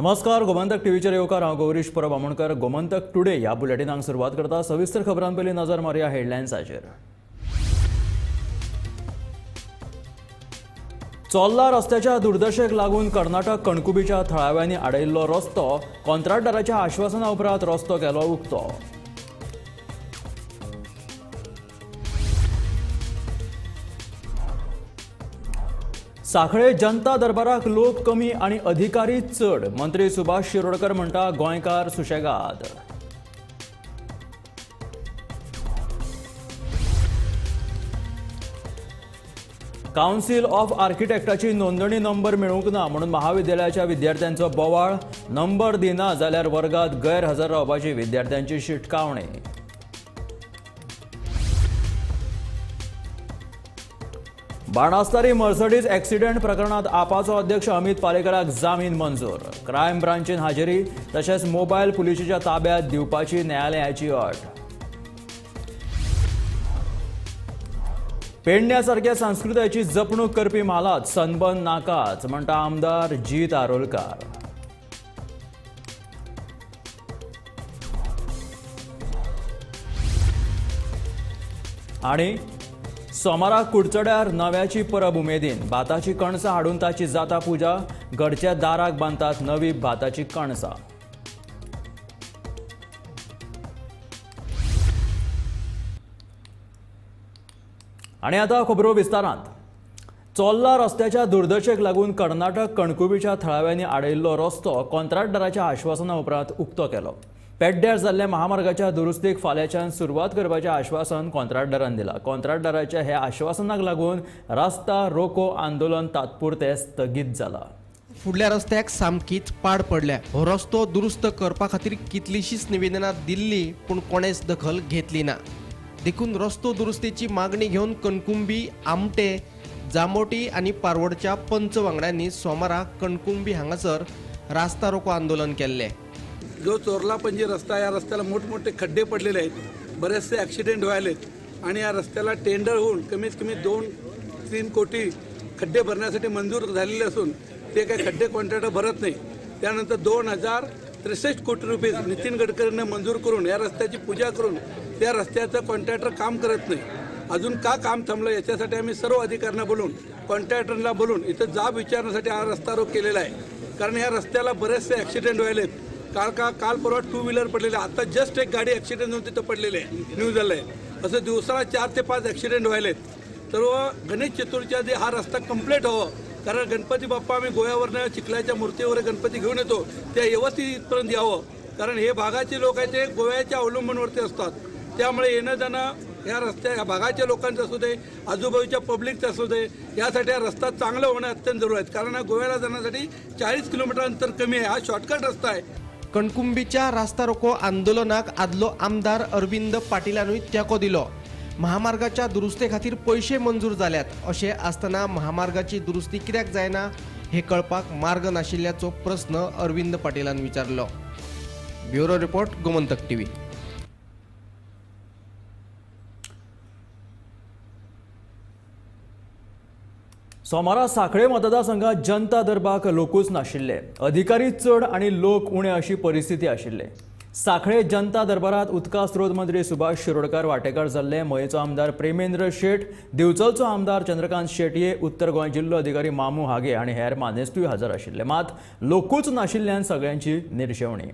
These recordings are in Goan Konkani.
नमस्कार, गोमंतक टीव्हीचेर येवकार. हांव गौरीश परब आमोणकर. गोमंतक टुडे ह्या बुलेटिनाक सुरवात करता. सविस्तर खबरां पयलीं नजर मारया हेडलायन्साचेर. चोल्ला रस्त्याच्या दुर्दशेक लागून कर्नाटक कणकुबीच्या थळाव्यांनी आडयल्लो रस्तो कॉन्ट्रॅक्टराच्या आश्वासना उपरांत रस्तो केलो उक्तो. सांखळे जनता दरबाराक लोक कमी आनी अधिकारी चड, मंत्री सुभाष शिरोडकर म्हणटा गोंयकार सुशेगाद. कावन्सील ऑफ आर्किटेक्टाची नोंदणी नंबर मेळूंक ना म्हणून महाविद्यालयाच्या विद्यार्थ्यांचो बोवाळ, नंबर दिना जाल्यार वर्गात गैरहजर रावपाची विद्यार्थ्यांची शिटकावणी. बाणास्तारी मर्सडीज एक्सिडेंट प्रकरणात आपाचो अध्यक्ष अमित पालेकराक जामीन मंजूर, क्रायम ब्रांचीन हाजेरी तशेंच मोबायल पुलिशेच्या ताब्यात दिवपाची न्यायालयाची अट. पेडण्या सारक्या संस्कृतायेची जपणूक करपी म्हालात सनबर्न नाकाच म्हणटा आमदार जीत आरोलकार. आनी सोमारा कुडचड्यार नव्याची परब उमेदीन, भाताची कणसां हाडून ताची जाता पुजा, घरच्या दाराक बांदतात नवी भाताची कणसां. आनी आतां खबरो विस्तारांत. चोल्ला रस्त्याच्या दुर्दशेक लागून कर्नाटक कणकुबीच्या थळाव्यांनी आडयल्लो रस्तो कॉन्ट्रॅक्टराच्या आश्वासना उपरांत उक्तो केलो. पेड्ड्यार जाल्ल्या महामार्गाच्या दुरुस्तीक फाल्यांच्यान सुरवात करपाचें आश्वासन कॉन्ट्रॅक्टरान दिलां. कॉन्ट्रॅक्टराच्या ह्या आश्वासनाक लागून रस्ता रोको आंदोलन तात्पुरतें स्थगीत जालां. फुडल्या रस्त्याक सामकीच पाड पडल्या. हो रस्तो दुरुस्त करपा खातीर कितलीशीच निवेदनां दिल्ली पूण कोणेच दखल घेतली ना. देखून रस्तो दुरुस्तीची मागणी घेवन कणकुंबी, आमटे, जांबोटी आनी पारवडच्या पंच वांगड्यांनी सोमारा कणकुंबी हांगासर रास्ता रोको आंदोलन केल्लें. जो चोरला पणजी रस्ता, या रस्त्याला मोठमोठे खड्डे पडलेले आहेत, बरेचसे ॲक्सिडेंट व्हायलेत आणि या रस्त्याला टेंडर होऊन कमीत कमी 2-3 कोटी खड्डे भरण्यासाठी मंजूर झालेले असून ते काही खड्डे कॉन्ट्रॅक्टर भरत नाही. त्यानंतर 2063 कोटी रुपये नितीन गडकरींना मंजूर करून या रस्त्याची पूजा करून त्या रस्त्याचं कॉन्ट्रॅक्टर काम करत नाही. अजून का काम थांबलं याच्यासाठी आम्ही सर्व अधिकाऱ्यांना बोलून, कॉन्ट्रॅक्टरला बोलून इथं जाब विचारण्यासाठी हा रस्ता रोक केलेला आहे. कारण या रस्त्याला बरेचसे ॲक्सिडेंट व्हायलेत. काल परवा 2 व्हीलर पडलेले, आता जस्ट एक गाडी ॲक्सिडेंट होऊन तिथं पडलेले आहे, न्यूज आलं आहे. असं दिवसाला 4 ते 5 ॲक्सिडेंट व्हायलेत. तर गणेश चतुर्थीच्या आधी हा रस्ता कंप्लीट व्हावं, कारण गणपती बाप्पा आम्ही गोव्यावरनं चिखलाच्या मूर्तीवर गणपती घेऊन येतो, त्या व्यवस्थित इथपर्यंत यावं. कारण हे भागाचे लोक आहेत ते गोव्याच्या अवलंबनावरती असतात, त्यामुळे येणं जाणं ह्या रस्त्या ह्या भागाच्या लोकांचं असू दे, आजूबाजूच्या पब्लिकचं असू दे, यासाठी हा रस्ता चांगला होणं अत्यंत जरूर आहे. कारण हा गोव्याला जाण्यासाठी 40 किलोमीटर अंतर कमी आहे, हा शॉर्टकट रस्ता आहे. कणकुंबीच्या रास्ता रोको आंदोलनाक आदलो आमदार अरविंद पाटीलानूय तेंको दिलो. महामार्गाच्या दुरुस्ते खातीर पयशे मंजूर जाल्यात अशें आसतना महामार्गाची दुरुस्ती कित्याक जायना हे कळपाक मार्ग नाशिल्ल्याचो प्रस्न अरविंद पाटीलान विचारलो. Bureau report, Gomantak TV. सोमारा सांखळे मतदारसंघात जनता दरबाराक लोकूच नाशिल्ले, अधिकारी चड आनी लोक उणे अशी परिस्थिती आशिल्ले. सांखळे जनता दरबारात उदका स्रोत मंत्री सुभाष शिरोडकर वाटेकार जाल्ले. मयेचो आमदार प्रेमेंद्र शेट, दिवचलचो आमदार चंद्रकांत शेटये, उत्तर गोंय जिल्लो अधिकारी मामू हागे आनी हेर मानेस्तूय हजर आशिल्ले. मात लोकूच नाशिल्ल्यान सगळ्यांची निर्शेवणी.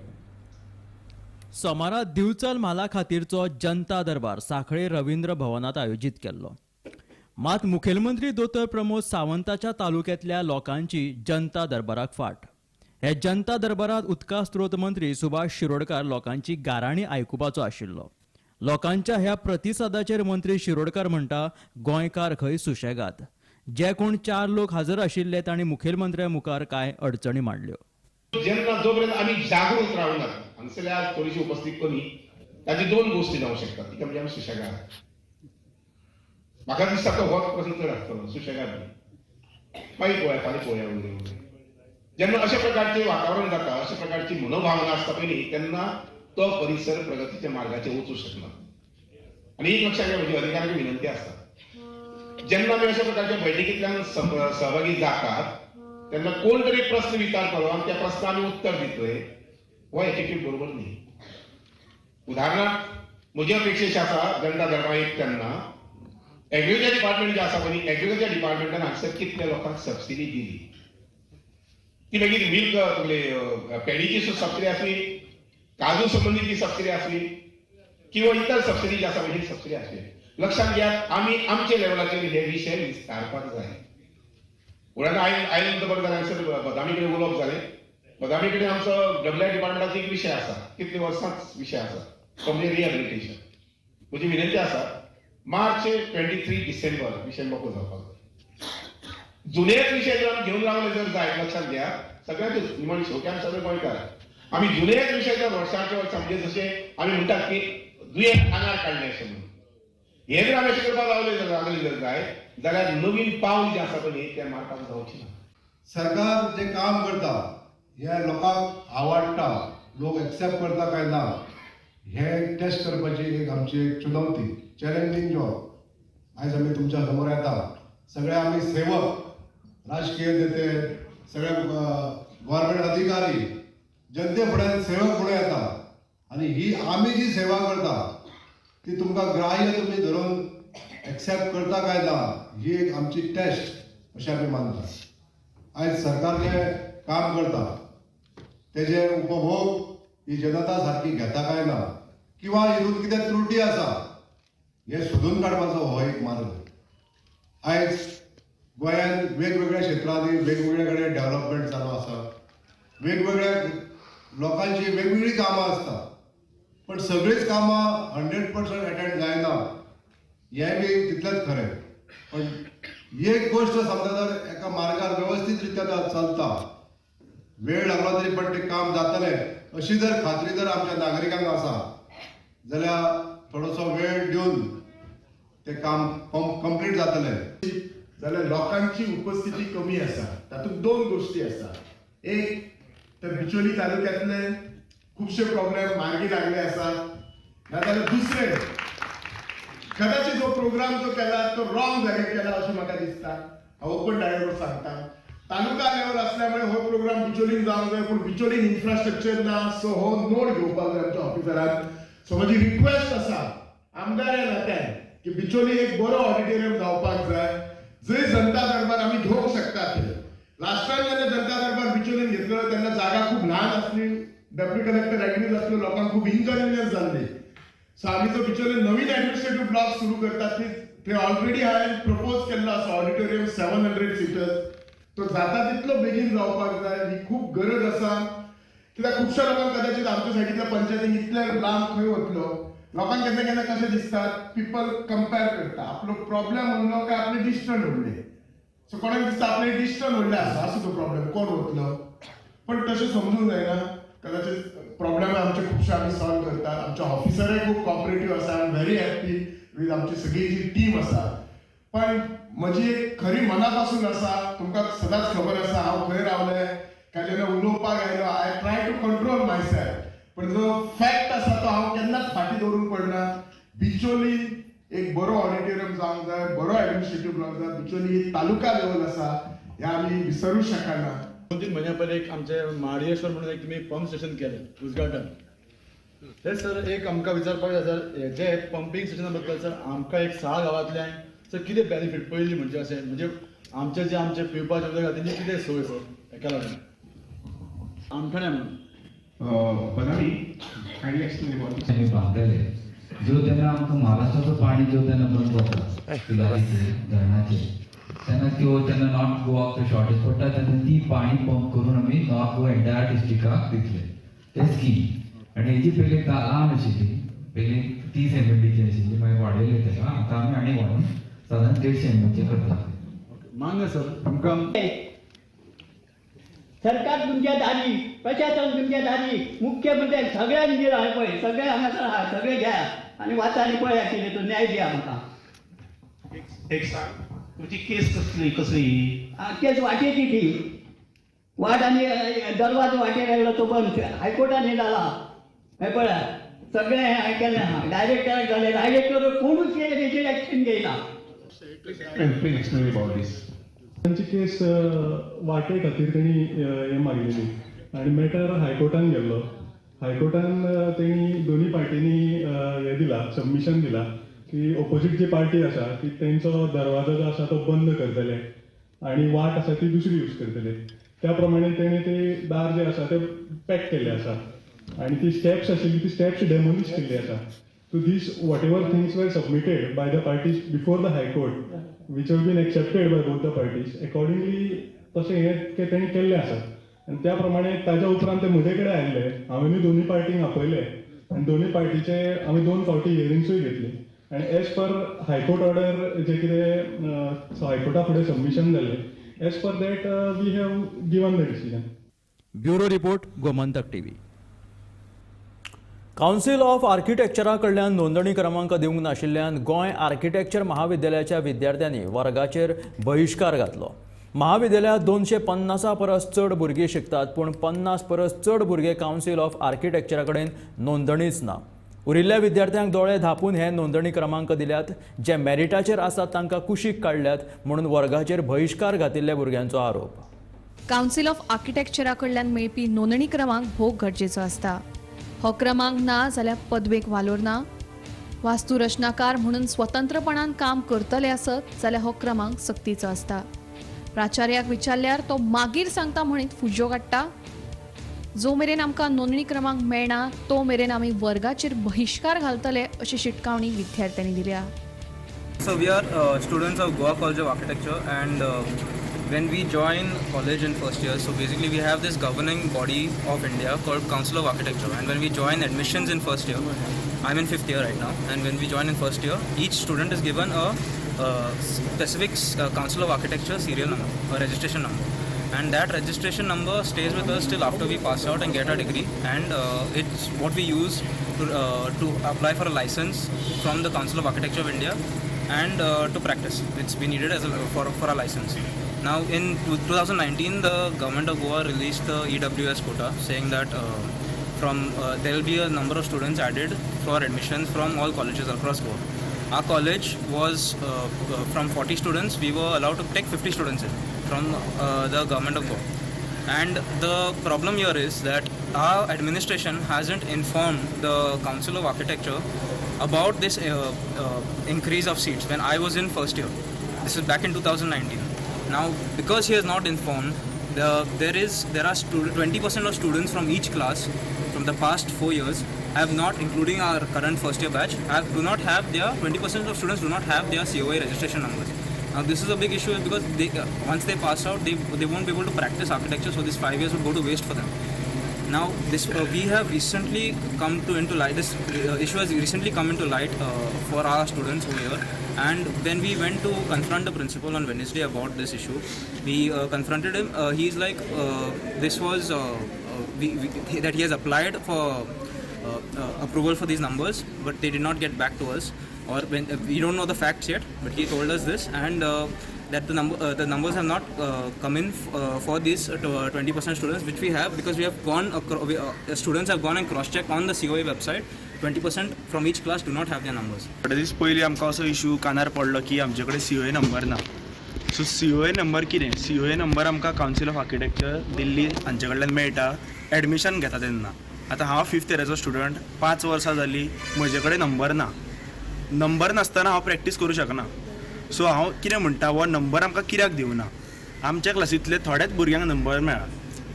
सोमारा दिवचल म्हाला खातीरचो जनता दरबार सांखळे रवींद्र भवनात आयोजीत केल्लो. मात मुखेलमंत्री दोतोर प्रमोद सावंताच्या तालुक्यांतल्या लोकांची जनता दरबाराक फाट. हे जनता दरबारात उदका स्रोत मंत्री सुभाष शिरोडकर लोकांची गाराणी आयकुपाचो आशिल्लो. लोकांच्या ह्या प्रतिसादाचेर मंत्री शिरोडकर म्हणटा गोंयकार खंय सुशेगाद. जे कोण 4 लोक हजर आशिल्ले तांणी मुखेलमंत्र्या मुखार कांय अडचणी मांडल्यो. जेन्ना जोपर्यंत आमी जागृत रावनात, हांगसरले आज थोडीशी उपस्थित कमी, ताची 2 गोष्टी जावंक शकतात. ती म्हणजे आमी सुशेगाद. म्हाका दिसता तो होच प्रश्न चड आसतलो, सुशेगाद मागीर पळोवया, फाल्यां पळोवया वगैरे. जेन्ना अशा प्रकारचें वातावरण जाता, अशा प्रकारची मनोभावना आसता पळय, तेन्ना तो परिसर प्रगतीच्या मार्गाचेर वचूं शकना. आनी एक लक्षात घ्या, म्हजी अधिकाऱ्यांची विनंती आसता, जेन्ना आमी अशा प्रकारच्या बैठकींतल्यान सहभागी जातात तेन्ना कोण तरी प्रस्न विचारतलो आनी त्या प्रस्नाक आमी उत्तर दितले हो एटिट्यूड बरोबर न्ही. उदाहरणार्थ म्हजी अपेक्षा आसा जनता दरबार एक तेन्ना एग्रीकल्चर डिपार्टमेंट जे आसा पळय, एग्रीकल्चर डिपार्टमेंटान हांगसर कितल्या लोकांक सबसिडी दिली, ती मागीर मिल्क तुगेले पेडीची सुद्दां सबसिडी आसली, काजू संबंदीची सबसिडी आसली किंवा इतर सबसिडी जी आसा ही सबसिडी आसली. लक्षात घेयात आमी आमच्या लेवलाचेर हे विशय विस्तारपाक जाय. उदाहरणार्थ आयज बरें जालें हांगसर बदामी कडेन उलोवप जालें. बदामी कडेन आमचो डब्ल्यू I डिपार्टमेंटाचो एक विशय आसा, कितले वर्सांच विशय आसा तो म्हणजे रिहेबिलिटेशन. म्हजी विनंती आसा मार्च 23 डिसेंबर विशय मोकळो जावपाक जाय. जुनेच विशय जर आमी घेवन रावले जर जायत, लक्षात घ्या सगळ्यांकूच निमाणी शेवटी आमी सगळे गोंयकार, आमी जुनेच विशय जर वर्सांचे वर्सा म्हणजे जशें आमी म्हणटात की दुयेंत आंगार काडलें अशें म्हणून हे जर आमी अशें करपाक रावले जर जाय जाल्यार नवीन पावल जें आसा पळय तें मारपाक जावचें ना. सरकार जें काम करता हें लोकांक आवडटा, लोक एक्सेप्ट करता काय ना हें टेस्ट करपाची एक आमची एक चुनवती, चॅलेंजींग जॉब. आयज आमी तुमच्या समोर येता सगळे आमी सेवक, राजकीय नेते, सगळे गव्हर्मेंट अधिकारी जनते फुड्यान सेवक म्हणून येता आनी ही आमी जी सेवा करता ती तुमकां ग्राह्य तुमी धरून एक्सेप्ट करता काय ना ही एक आमची टेस्ट अशें आमी मानता. आयज सरकार जें काम करता तेजे उपभोग ही जनता सारकी घेता काय ना किंवा हितून कितें त्रुटी आसा हें सोदून काडपाचो हो एक मार्ग. आयज गोंयांत वेगवेगळ्या क्षेत्रांनी वेगवेगळे कडेन डेव्हलपमेंट चालू आसा, वेगवेगळ्या लोकांची वेगवेगळीं कामां आसता, पण सगळींच कामां 100% अटेंड जायना हें बी तितलेंच खरें. पण एक गोश्ट समजा जर एका मार्गार वेवस्थीत रित्या चलता, वेळ लागलो तरी पण तें काम जातलें अशी जर खात्री जर आमच्या नागरिकांक आसा जाल्यार थोडोसो वेळ दिवन तें काम कंप्लीट जातलें. जाल्यार लोकांची उपस्थिती कमी आसा. तातूंत दोन गोश्टी आसा. एक तर बिचोली तालुक्यांतले खुबशे प्रॉब्लेम मार्गी लागले आसा, नाजाल्यार दुसरें कदाचित जो प्रोग्राम जो केला तो रॉंग जाग्यार केला अशें म्हाका दिसता. हांव ओपन डायरेक्ट सांगता, तालुका लेवल असल्यामुळे हो प्रोग्राम बिचोलीन जावंक जाय, पूण बिचोलीन इन्फ्रास्ट्रक्चर ना, सो हो नोट घेवपाक जाय आमच्या ऑफिसरान. सो म्हजी रिक्वेस्ट आसा आमदार ह्या नात्यान की बिचोली एक बरो ऑडिटोरियम जावपाक जाय जंय जनता दरबार आमी घेवंक शकता. ते लास्ट टायम जेन्ना जनता दरबार बिचोलीन घेतलेलो तेन्ना जागा खूब ल्हान आसली, डेप्युटी कलेक्टर एग्रीज आसलो, लोकांक खूब इनकन्विनियन्स जाल्ली. सो आमी जो बिचोली नवीन एडमिनिस्ट्रेटीव ब्लॉक सुरू करतात ते ऑलरेडी हांवें प्रपोज केल्लो आसा ऑडिटोरियम 700 सीटर्स, तो जाता तितलो बेगीन जावपाक जाय, ही खूब गरज आसा. कित्याक खुबश्या लोकांक कदाचित आमच्या सायडींतल्या पंचायतींक इतले लांब खंय वतलो, लोकांक केन्ना केन्ना कशें दिसता पिपल कंपेर करता, आपलो प्रॉब्लेम उरलो काय आपले डिस्टन्स उरले. सो कोणाक दिसता आपले डिस्टन्स व्हडलें आसा, आसूं तो प्रॉब्लेम कोण वतलो, पण तशें समजूंक जायना. कदाचित प्रॉब्लेम आमचे खुबशे आमी सॉल्व करतात, आमचे ऑफिसरय खूब कॉपरेटीव आसा, I am very happy with आमची सगळी जी टीम आसा. पण म्हजी एक खरी मना पासून आसा, तुमकां सदांच खबर आसा हांव खंय रावलें काय जेन्ना उलोवपाक आयलो I try to control myself, पण जो फॅक्ट आसा तो हांव केन्नाच फाटीं दवरूंक पडना. बिचोली एक बरो ऑडिटोरियम जावंक जाय, बरो एडमिनिस्ट्रेटीव ब्लॉक जाय, बिचोली एक तालुका लेवल आसा हें आमी विसरूंक शकना. 2-3 म्हयन्या पयलीं एक आमचे माडियेश्वर म्हणून एक तुमी पंप स्टेशन केलें उद्घाटन, ते सर एक आमकां विचारपाक जाय सर, जे पंपींग स्टेशना बद्दल सर आमकां एक 6 गांवांतल्यान सर कितें बेनिफीट पयलीं म्हणजे अशें म्हणजे आमचे जे आमचे पिवपाचे उदक आसा तेंची कितें सोय सर हेका लागून आमठाण्या म्हणून बांदलेले जो तेन्ना आमकां महाराष्ट्राचो पाणी जो तेन्ना बंद जाता तिलारीचे धरणाचे तेन्ना त्यो तेन्ना नॉर्थ गोवाक शॉर्टेज पडटा तेन्ना ती पाणी पंप करून आमी नॉर्थ गोवा एंटायर डिस्ट्रिक्टाक दितले ते स्कीम. आनी हेजी पयलीं ल्हान आशिल्ली, पयलीं 30 MLDची आशिल्ली, मागीर वाडयले तेका, आतां आमी आनी वाडोवन सादारण 150 MLची करता. मान्य सर तुमकां सरकार तुमच्या दारी, प्रशासन तुमच्या दारी, मुख्यमंत्री सगळ्यांनी दिला पळय, सगळे हांगासर आहा, सगळे घ्या आनी वाचा आनी पळया कितें तो न्याय दिया म्हाका. एक सांग तुमची केस कसली कसली? केस वाटेची ती वाट आनी दरवाजो वाटेर आयलो तो बंद हायकोर्टान हे जाला, हें पळया सगळें हें केलें आहा, डायरेक्टराक जालें, डायरेक्टर कोणूच हेजेर एक्शन घेयना. Please explain about this. तांची केस वाटे खातीर तेणी हें मागलेली आनी मॅटर हायकोर्टान गेल्लो. हायकोर्टान तेणी दोनी पार्टींनी हें दिला, सबमिशन दिला की ओपोजीट जी पार्टी आसा ती तेंचो दरवाजो जो आसा तो बंद करतले आनी वाट आसा ती दुसरी यूज करतले. त्या प्रमाणे तेणे ते दार जे आसा ते पॅक केल्ले आसा आनी ती स्टेप्स आशिल्ली ती स्टेप्स डेमोलिश केल्ली आसा. So these whatever things were submitted by the parties before the High Court, which have been accepted by both the parties, accordingly तशें हें तेणी केल्लें आसा. आनी त्या प्रमाणे ताज्या उपरांत ते म्हजे कडेन आयिल्ले, हांवेंनूय दोनूय पार्टींक आपयले आनी दोनूय पार्टीचे आमी 2 फावटी हियरिंग्सूय घेतली आनी एज पर हायकोर्ट ऑर्डर जे कितें हायकोर्टा फुडें सबमिशन जालें, as per that we have given the decision. Bureau report, Gomantak TV. Council of आर्किटेक्चरा कडल्यान नोंदणी क्रमांक दिवंक नाशिल्ल्यान गोंय आर्किटेक्चर महाविद्यालयाच्या विद्यार्थ्यांनी वर्गाचेर बहिश्कार घातलो. महाविद्यालयांत 250 परस चड भुरगीं शिकतात, पूण 50 परस चड भुरगे कावन्सिल ऑफ आर्किटेक्चरा कडेन नोंदणीच ना. उरिल्ल्या विद्यार्थ्यांक दोळे धांपून हे नोंदणी क्रमांक दिल्यात, जे मेरिटाचेर आसात तांकां कुशीक काडल्यात म्हणून वर्गाचेर बहिश्कार घातिल्ल्या भुरग्यांचो आरोप. कावन्सिल ऑफ आर्किटेक्चरा कडल्यान मेळपी नोंदणी क्रमांक भोव गरजेचो आसता. हो क्रमांक ना जाल्यार पदवेक वालोर ना. वास्तुरचनाकार म्हणून स्वतंत्रपणान काम करतले आसत जाल्यार हो क्रमांक सक्तीचो आसता. प्राचार्याक विचारल्यार तो मागीर सांगता म्हणीत फुज्यो काडटा. जो मेरेन आमकां नोंदणी क्रमांक मेळना तो मेरेन आमी वर्गाचेर बहिश्कार घालतले अशी शिटकावणी विद्यार्थ्यांनी दिल्या. So we are students of Goa College of Architecture, and when we join college in first year, so basically we have this governing body of India called Council of Architecture, and when we join admissions in first year, I'm in 5th year right now, and when we join in first year, each student is given a specific Council of Architecture serial number, a registration number, and that registration number stays with us till after we pass out and get our degree, and it's what we use to apply for a license from the Council of Architecture of India and to practice. It's been needed as for a license. Now in 2019, the government of Goa released the EWS quota, saying that there will be a number of students added for admissions from all colleges across Goa. Our college was from 40 students, we were allowed to take 50 students in from the government of Goa. And the problem here is that our administration hasn't informed the Council of Architecture about this increase of seats when I was in first year. This is back in 2019. Now, because he has not informed, there are 20% of students from each class from the past 4 years have not, including our current first year batch, do not have their 20% of students do not have their COA registration numbers. Now this is a big issue because they, once they pass out, they won't be able to practice architecture, so these 5 years would go to waste for them. Now this we have recently come to into light. This issue has recently come into light for our students over here. And then we went to confront the principal on Wednesday about this issue. We confronted him. He's like, this was that he has applied for approval for these numbers, but they did not get back to us. Or when we don't know the facts yet, but he told us this, and that the numbers have not come in for these 20% students, which we have, because we have gone students have gone and cross-checked on the COA website. 20% from each class do not have their numbers. थोडे दीस पयलीं आमकां असो इशू कानार पडलो की आमचे कडेन COA number ना. सो COA number कितें? COA number आमकां कावन्सील ऑफ आर्किटेक्चर दिल्ली हांचे कडल्यान मेळटा एडमिशन घेता तेन्ना. आतां हांव 5th इयराचो स्टुडंट, 5 वर्सां जालीं म्हजे कडेन नंबर ना. नंबर नासतना हांव प्रॅक्टीस करूं शकना. सो हांव कितें म्हणटा, हो नंबर आमकां कित्याक दिवना? आमच्या क्लासींतले थोड्याच भुरग्यांक नंबर मेळ्ळा.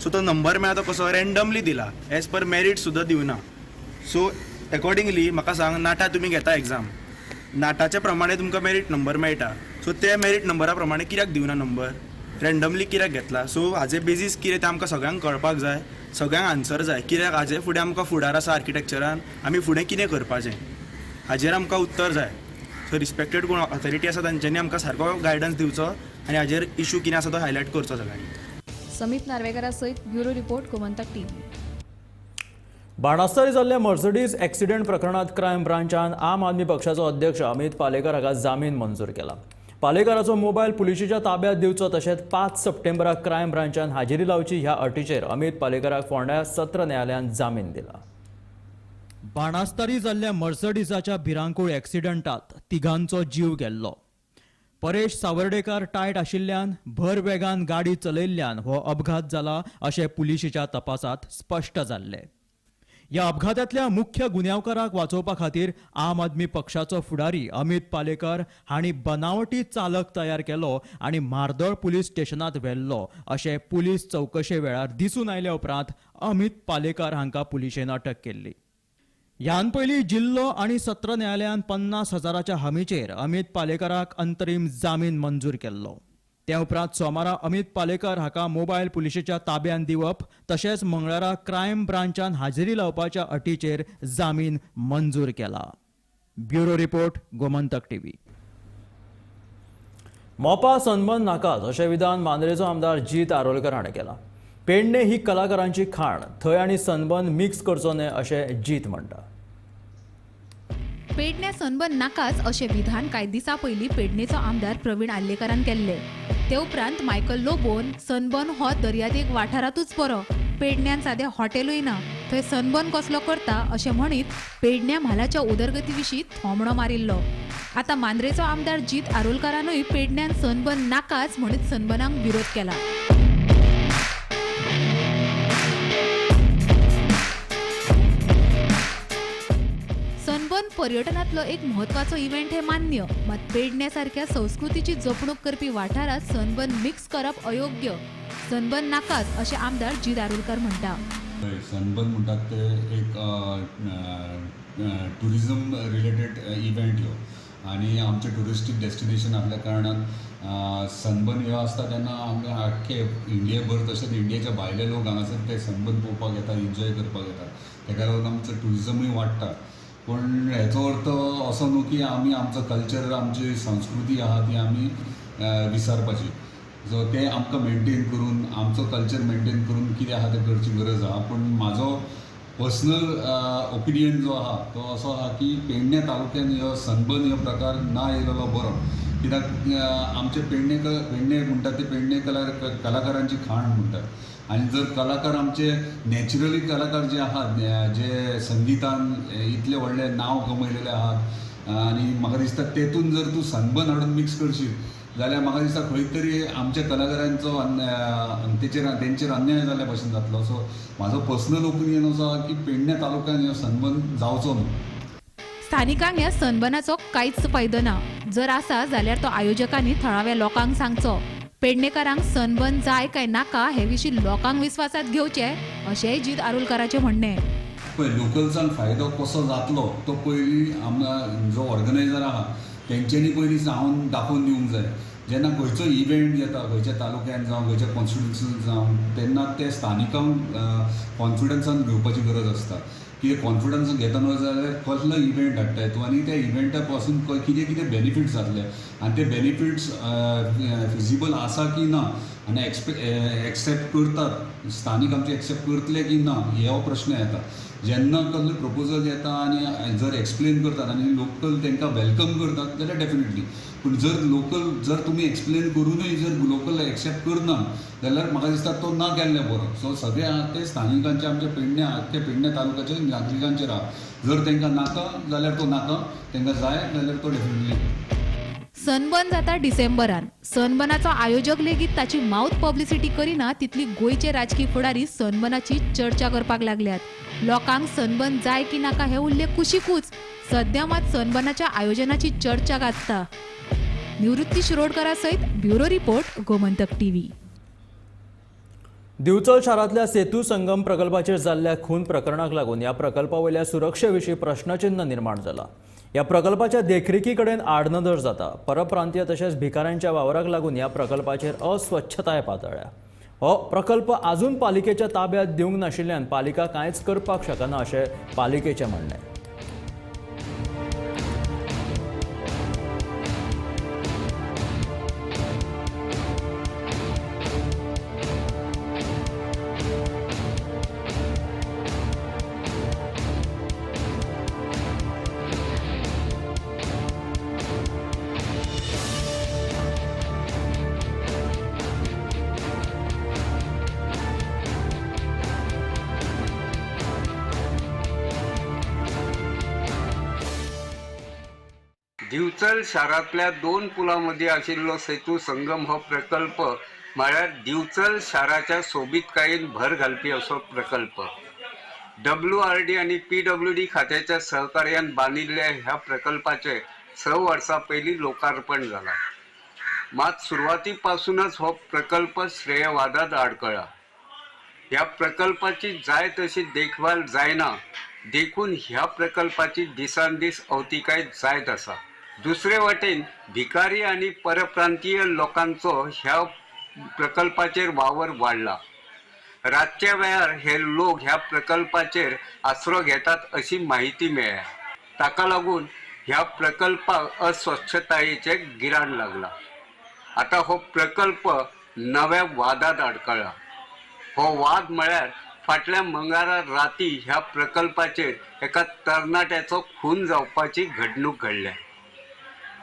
सो तो नंबर मेळ्ळा तो कसो रँडमली दिला, एज पर मेरीट सुद्दां दिवना. सो एकॉर्डिंगली म्हाका सांग, नाटा तुमी घेता एग्जाम, नाटाच्या प्रमाणे तुमकां मेरीट नंबर मेळटा. सो ते मेरीट नंबरा प्रमाणे कित्याक दिवना नंबर? रँडमली कित्याक घेतला? सो हाजे बेजीस कितें तें आमकां सगळ्यांक कळपाक जाय, सगळ्यांक आन्सर जाय. कित्याक हाजे फुडें आमकां फुडार आसा आर्किटेक्चरान, आमी फुडें कितें करपाचें हाजेर आमकां उत्तर जाय. सो रिस्पेक्टेड कोण ऑथॉरिटी आसा तांच्यांनी आमकां सारको गायडन्स दिवचो आनी हाजेर इशू कितें आसा तो हायलायट करचो सगळ्यांनी. समीप नार्वेकरा सयत bureau report, Gomantak TV. Banastarim जाल्ल्या मर्सडीज एक्सिडेंट प्रकरणात क्रायम ब्रांचान आम आदमी पक्षाचो अध्यक्ष अमित पालेकर हाका जामीन मंजूर केला. पालेकराचो मोबायल पुलिशेच्या ताब्यात दिवचो तशेंच 5 सप्टेंबराक क्रायम ब्रांचान हाजेरी लावची ह्या अटीचेर अमित पालेकराक फोंड्या सत्र न्यायालयान जामीन दिला. बाणास्तारी जाल्ल्या मर्सडीजाच्या भिरांकूळ एक्सिडंटात तिगांचो जीव गेल्लो. परेश सावर्डेकार टायट आशिल्ल्यान भर वेगान गाडी चलयल्ल्यान हो अपघात जाला अशें पुलिशेच्या तपासात स्पश्ट जाल्लें. ह्या अपघातांतल्या मुख्य गुन्यांवकाराक वाचोवपा खातीर आम आदमी पक्षाचो फुडारी अमित पालेकर हांणी बनावटी चालक तयार केलो आनी म्हार्दोळ पुलीस स्टेशनांत व्हेल्लो अशें पुलीस चवकशे वेळार दिसून आयल्या उपरांत अमित पालेकर हांकां पुलिशेन अटक केल्ली. ह्यान पयलीं जिल्लो आनी सत्र न्यायालयान 50,000च्या हमीचेर अमित पालेकराक अंतरीम जामीन मंजूर केल्लो. त्या उपरांत सोमारा अमित पालेकर हाका मोबायल पुलिशेच्या ताब्यात दिवप तशेंच मंगळारा क्रायम ब्रांचान हाजेरी लावपाच्या अटीचेर जामीन मंजूर केला. Bureau report, Gomantak TV. Mopa sunburn नाकाच अशें विधान मांद्रेचो आमदार जीत आरोलकर हाणें केलां. पेडणे ही कलाकारांची खाण, थंय आनी सनबर्न मिक्स करचो न्हय अशें जीत म्हणटा. पेडण्या सनबर्न नाकाच अशें विधान कांय दिसां पयलीं पेडणेचो आमदार प्रवीण आर्लेकारान केल्लें. ते उपरांत मायकल लोबोन सनबर्न हो दर्यादेग वाठारांतूच बरो, पेडण्यान सादें हॉटेलूय ना, थंय सनबर्न कसलो करता अशें म्हणीत पेडण्या म्हालाच्या उदरगती विशीं थोमणो मारिल्लो. आतां मांद्रेचो आमदार जीत आरोलकारानूय पेडण्यान सनबर्न नाकाच म्हणीत सनबर्नाक विरोध केला. सनबर्न पर्यटनांतलो एक म्हत्वाचो इव्हेंट हे मान्य, मात पेडण्या सारक्या संस्कृतीची जपणूक करपी वाठारांत सनबर्न मिक्स करप अयोग्य. सनबर्न नाकाच अशें आमदार जीत आरोलकर म्हणटा. सनबर्न म्हणटात ते एक ट्युरिजम रिलेटेड इव्हेंट ह्यो आनी आमचें ट्युरिस्टीक डेस्टिनेशन आसल्या कारणान सनबर्न ह्यो आसता तेन्ना आमकां आख्खे इंडियेभर तशेंच इंडियेच्या भायले लोक हांगासर ते सनबर्न पळोवपाक येता, एन्जॉय करपाक येता. तेका लागून आमचो ट्युरिजमूय वाडटा. पूण हेचो अर्थ असो न्हू की आमी आमचो कल्चर, आमची संस्कृती आहा ती आमी विसरपाची. सो तें आमकां मेनटेन करून, आमचो कल्चर मेनटेन करून कितें आहा तें करची गरज आहा. पूण म्हाजो पर्सनल ओपिनियन जो आहा तो असो आहा की पेडणे तालुक्यान ह्यो सनबर्न ह्यो प्रकार ना येयलेलो बरो. कित्याक आमचे पेडणे पेडणे म्हणटात ते पेडणे कलाकारांची खाण म्हणटात आनी जर कलाकार आमचे नॅचरली कलाकार जे आहात, जे संगितान इतले व्हडलें नांव कमयलेले आहात आनी म्हाका दिसता तेतून जर तूं सनबर्न हाडून मिक्स करशीत जाल्यार म्हाका दिसता खंय तरी आमच्या कलाकारांचो तेचेर तेंचेर अन्याय जाल्ल्या भशेन जातलो. सो म्हाजो पर्सनल ओपिनियन असो आहा की पेडणे तालुक्यान हो सनबर्न जावचो न्हू. स्थानिकांक ह्या सनबर्नाचो कांयच फायदो ना. जर आसा जाल्यार तो आयोजकांनी थळाव्या लोकांक सांगचो. पेडणेकारांक सनबर्न जाय काय नाका हे विशीं लोकांक विस्वासात घेवचे अशेंय जीत आरोलकाराचें म्हणणें. पळय, लोकल्सांक फायदो कसो जातलो तो पयलीं आमकां जो ऑर्गनायझर आहा तेंच्यांनी पयलीं सांगून दाखोवन दिवंक जाय. जेन्ना खंयचो इव्हेंट येता खंयच्या तालुक्यान जावं खंयच्या कॉन्स्टिट्युन्सीन जावं तेन्ना ते स्थानिकांक कॉन्फिडन्सान घेवपाची गरज आसता. कितें कॉन्फिडन्स घेतना जाल्यार कसलो इव्हेंट हाडटाय तूं आनी त्या इव्हेंटा पासून कितें कितें बेनिफिट्स जातले आनी ते बेनिफिट्स फिजिबल आसा की ना आनी एक्सेप्ट करतात स्थानीक आमचे, एक्सेप्ट करतले की ना हो प्रश्न येता. जेन्ना कसलो प्रपोजल येता आनी जर एक्सप्लेन करतात आनी लोकल तांकां welcome करतात जाल्यार डेफिनेटली. पूण जर लोकल जर तुमी एक्सप्लेन करूनय जर लोकल एक्सेप्ट करना जाल्यार म्हाका दिसता तो ना केल्ले बरो. सो सगळे आहा ते स्थानिकांचे, आमच्या पेडणे आख्खे पेडणे तालुक्याचे नागरिकांचेर आहा. जर तांकां नाका जाल्यार तो नाका, तांकां जाय जाल्यार तो डेफिनेटली. सनबर्न जाता डिसेंबरान. सनबर्नाचो आयोजक लेगीत ताची माउथ पब्लिसिटी करिना तितली गोंयचे राजकी फुडारी सनबर्नाची चर्चा करपाक लागल्यात. लोकांक सनबर्न जाय की नाका हे उल्लेख कुशिकूच, सद्या मात सनबर्नाच्या आयोजनाची चर्चा गाजता. निवृत्ती शिरोडकरा सयत bureau report, Gomantak TV. Divchal शारांतल्या सेतू संगम प्रकल्पाचेर जाल्ल्या खून प्रकरणाक लागून ह्या प्रकल्पा वयल्या सुरक्षे विशीं प्रश्नचिन्ह निर्माण जाला. ह्या प्रकल्पाच्या देखरेखी कडेन आडनदर जाता. परप्रांतीय तशेंच भिकाऱ्यांच्या वावराक लागून ह्या प्रकल्पाचेर अस्वच्छताय पातळ्ळ्या. हो प्रकल्प आजून पालिकेच्या ताब्यात दिवंक नाशिल्ल्यान पालिका कांयच करपाक शकना अशें पालिकेचें म्हणणें. दिवचल शारांतल्या 2 पुलां मदीं आशिल्लो सेतू संगम हो प्रकल्प म्हळ्यार दिवचल शाराच्या सोबीतकायेन भर घालपी असो प्रकल्प। WRD आनी PWD खात्याच्या सहकार्यान बांदिल्ल्या ह्या प्रकल्पाचे 6 वर्सां पयलीं लोकार्पण जाला। मात सुरवातीपासूनच हो प्रकल्प श्रेयवादात आडकळा। ह्या प्रकल्पाची जाय तशी देखभाल जायना देखून ह्या प्रकल्पाची दिसान दीस अवतिकाय जायत आसा। दुसरे वाटेन भिकारी आनी परप्रांतीय लोकांचो ह्या प्रकल्पाचेर वावर वाडला। रातच्या वेळार हे लोक ह्या प्रकल्पाचेर आसरो घेतात अशी माहिती मेळ्ळ्या। ताका लागून ह्या प्रकल्पाक अस्वच्छतायेचें गिराण लागला। आता हो प्रकल्प नव्या वादात आडकळा। हो वाद म्हळ्यार फाटल्या मंगळारा राती ह्या प्रकल्पाचेर एका तरणाट्याचो खून जावपाची घडणूक घडल्या।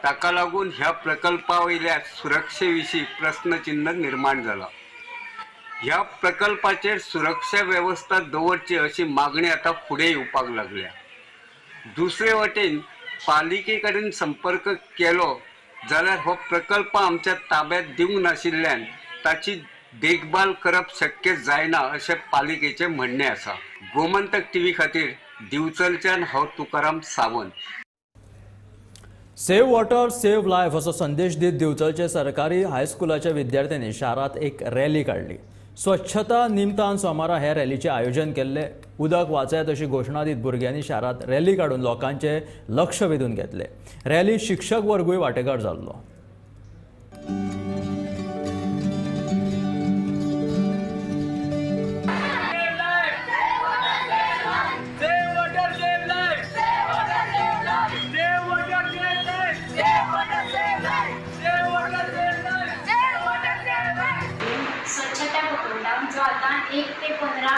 ताका लागून ह्या प्रकल्पा वयल्या सुरक्षे विशीं प्रस्नचिन्ह निर्माण जाला। ह्या प्रकल्पाचेर सुरक्षा वेवस्था दवरची अशी मागणी आतां फुडें येवपाक लागल्या। दुसरे वटेन पालिके कडेन संपर्क केलो जाल्यार हो प्रकल्प आमच्या ताब्यात दिवंक नाशिल्ल्यान ताची देखभाल करप शक्य जायना अशें पालिकेचें म्हणणें आसा। गोमंतक टीव्ही खातीर दिवचलच्यान हांव Tukaram Sawant. Save water save life असो संदेश दीत दिवचलचे सरकारी हायस्कुलाच्या विद्यार्थ्यांनी शारांत एक रॅली काडली। स्वच्छता निमतान सोमारा हे रॅलीचें आयोजन केल्लें। उदक वाचयात अशी घोशणा दीत भुरग्यांनी शारांत रॅली काडून लोकांचें लक्ष वेधून घेतलें। रॅली शिक्षक वर्गूय वांटेकार जाल्लो। जो आता 1 ते 15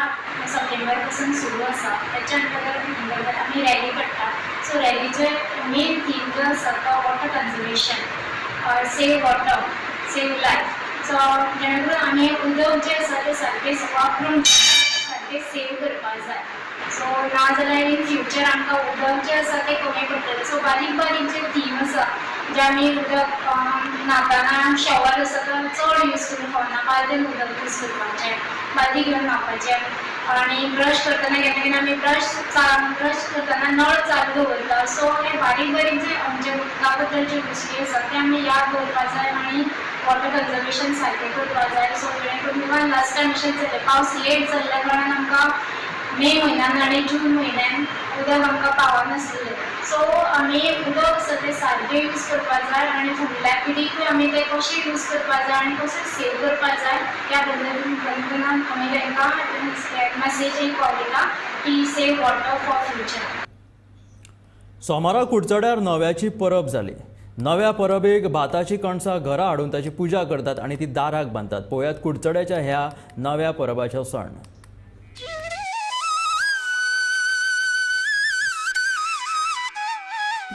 सप्टेंबर पासून सुरू आसा त्याच्या अंतर्गत आमी रॅली काडटा। सो रॅलीचे मेन थीम जो आसा तो water conservation, save water save life. So जेणे करून आमी उदक जें आसा तें सारकें वापरून सारकें सेव करपाक जाय। सो नाजाल्यार इन फ्युचर आमकां उदक जें आसा तें कमी पडटलें। सो बारीक बारीक जे थीम आसा जे आमी उदक न्हाताना शॉवर आसा तो चड यूज करूंक फावना, बालदेन उदक यूज करपाचें, बालदी घेवन न्हावपाचें आनी ब्रश करतना केन्ना केन्ना आमी ब्रश करतना नळ चालू दवरता। सो हे बारीक बारीक जे आमचे उदका बद्दल ज्यो गोश्टी आसा ते आमी याद दवरपाक जाय आनी वॉटर कन्जर्वेशन सारकें करपाक जाय। सो जेणे करून इवन लास्ट टायम अशेंच जालें, पावस लेट जाल्ल्या कारणान आमकां मे म्हयन्यान आनी जून म्हयन्यान उदक आमकां पावनासलें। सो आमी उदक आसा तें सारकें यूज करपाक जाय आनी फुडल्या पिडीकूय आमी तें कशें यूज करपाक जाय आनी कशें सेव करपाक जाय ह्या बंधनान आमी तांकां मॅसेज एक पावयता की सेव वॉटर फॉर फ्युचर। सोमारा कुडचड्यार नव्याची परब जाली। नव्या परबेक भाताची कणसां घरा हाडून ताची पुजा करतात आनी ती दाराक बांदतात। पळोवयात कुडचड्याच्या ह्या नव्या परबाचो सण।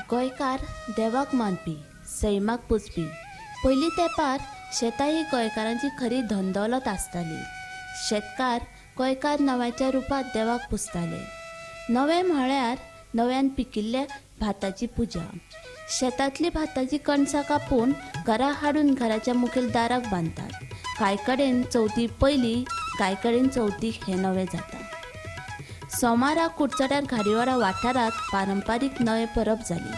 गोंयकार देवाक मानपी, सैमाक पुजपी। पयलीं तेंपार शेतां ही गोंयकारांची खरी धनदौलत आसताली। शेतकार गोंयकार नव्याच्या रुपांत देवाक पुजताले। नवें म्हळ्यार नव्यान पिकिल्ल्या भाताची पुजा। शेतांतली भाताची कणसां कापून घरा हाडून घराच्या मुखेल दाराक बांदतात। कांय कडेन चवथी पयलीं, कांय कडेन चवथीक हें नवें जाता। सोमारा कुडचड्यार घारीवाडा वाठारांत पारंपारीक नवें परब जाली।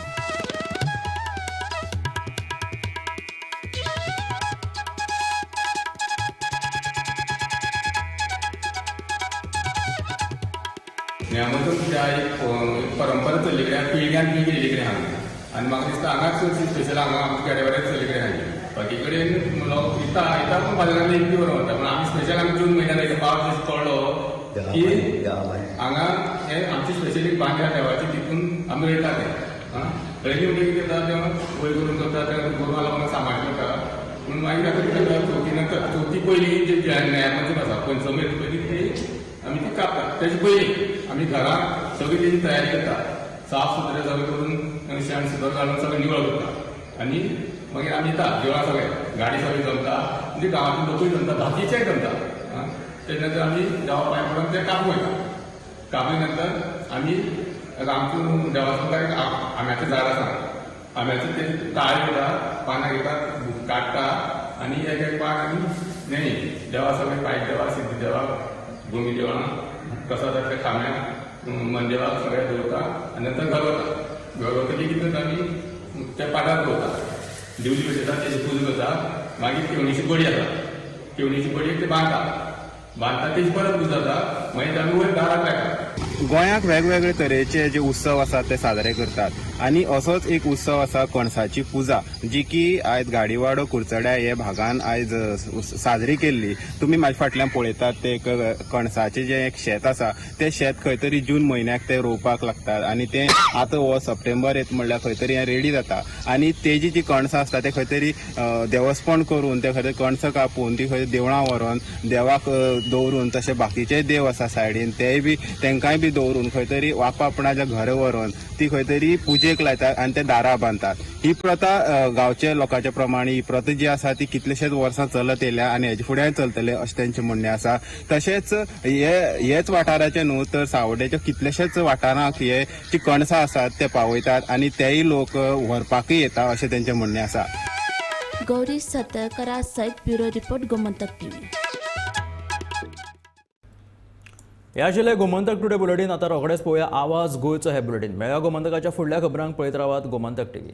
न्यामतम एक परंपरा चल्ली कडेन पिळग्यान पिळगी येयल्ली कडेन आहा आनी म्हाका दिसता हांगाच स्पेशल हांगा आमच्या घारीवाड्यार चल्ली कडेन आहा। बाकी कडेन लोक येता येता पूण बाजारान एक बरो वता, पूण आमी स्पेशल आमी जून म्हयन्यान एक पावस पडलो की हांगा हे आमची स्पेशली बांद्या देवाची तितून आमी रोयता तें रोयली म्हणटकीर कितें जाता तें वयर करून करता तें गोरवां लोकांक सांबाळ करता। पूण मागीर आतां कितें जाता चवथी नंतर चवथी पयलीं जी न्यायामंचम आसा पंचमी पयलीं ती आमी ती कापता। तेजे पयलीं आमी घरांत सगळी तेजी तयारी करता, साफ सुथरें सगळें करून शेण सुद्दां घालून सगळें निवळ करता आनी मागीर आमी येता देवळां सगळें गाडी सगळी जमता, म्हणजे गांवांतले लोकूय जमता, बाकीचेय जमता। तेजे नंतर आमी देवा पांय पडून ते कापूंक वयता। कापले नंतर आमी आमच्या देवाच्या मुखार एक आंब्याचें झाड आसा, आंब्याचो ते ताळ घेता, पानां घेता, काडटा आनी एक एक पान आमी न्ही देवा सगळे पायक देवा, सिद्धी देवा, भुमी देवळां, प्रसादाच्या खांब्याक, मंदिराक सगळें दवरता आनी नंतर घर वता. घर वतकीर कितें जाता, आमी त्या पाटार दवरता, दिवली पेटयता, तेजी पुजा करता. मागीर केवणीची बडी आसा, केवणीची बडयेक ते बांदता, बांदता तेजी परत पुजा जाता. मागीर आमी वयर दाराक लायता. गोंयाक वेगवेगळे तरेचे जे उत्सव आसात ते साजरे करतात आनी असोच एक उत्सव आसा कणसाची पुजा, जी की आयज गाडीवाडो कुडचड्या हे भागान आयज साजरी केल्ली. तुमी म्हाज्या फाटल्यान पळयतात ते एक कणसाचें जें एक शेत आसा, तें शेत खंय तरी जून म्हयन्याक ते रोवपाक लागतात आनी तें आतां हो सप्टेंबर येत म्हणल्यार खंय तरी हें रेडी जाता आनी तेजी जी कणसां आसता ते खंय तरी देवस्पण करून ते खंय तरी कणसां कापून ती खंय देवळां व्हरोन देवाक दवरून, तशें बाकीचे देव आसा सायडीन तेय बी तेंकांय बी दवरून खंय तरी आपणाच्या घरा व्हरोन ती खंय तरी पुजेक लायतात आनी ते दारां बांदतात. ही प्रथा गांवच्या लोकांच्या प्रमाणे ही प्रथा जी आसा ती कितलेशेच वर्सां चलत येयल्या आनी हेजे फुडें चलतले अशें तेंचें म्हणणें आसा. तशेंच हेच वाठाराचे न्हू तर सावड्याच्या कितलेशेच वाठारांक हे जी कणसां आसात ते पावयतात आनी तेय लोक व्हरपाकय येता अशें तेंचें म्हणणें आसा. गौरी सतरकरा सयत ब्युरो रिपोर्ट, गोमंतक टीव्ही. ह्या आशिल्लें गोमंतक टुडे बुलेटीन. आतां रोखडेच पळोवया आवाज गोंयचो हे बुलेटीन. मेळया गोमंतकाच्या फुडल्या खबरांक. पळयत रावात गोमंतक टीव्ही.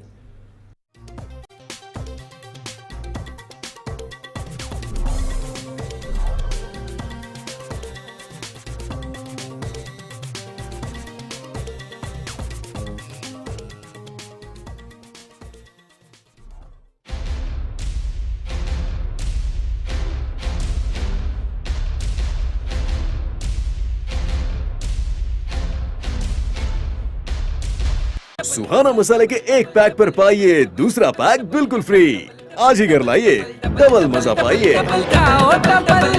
सुहाना मसाले के एक पैक पर पाइए दूसरा पैक बिल्कुल फ्री। आज ही घर लाइए, डबल मजा पाइए।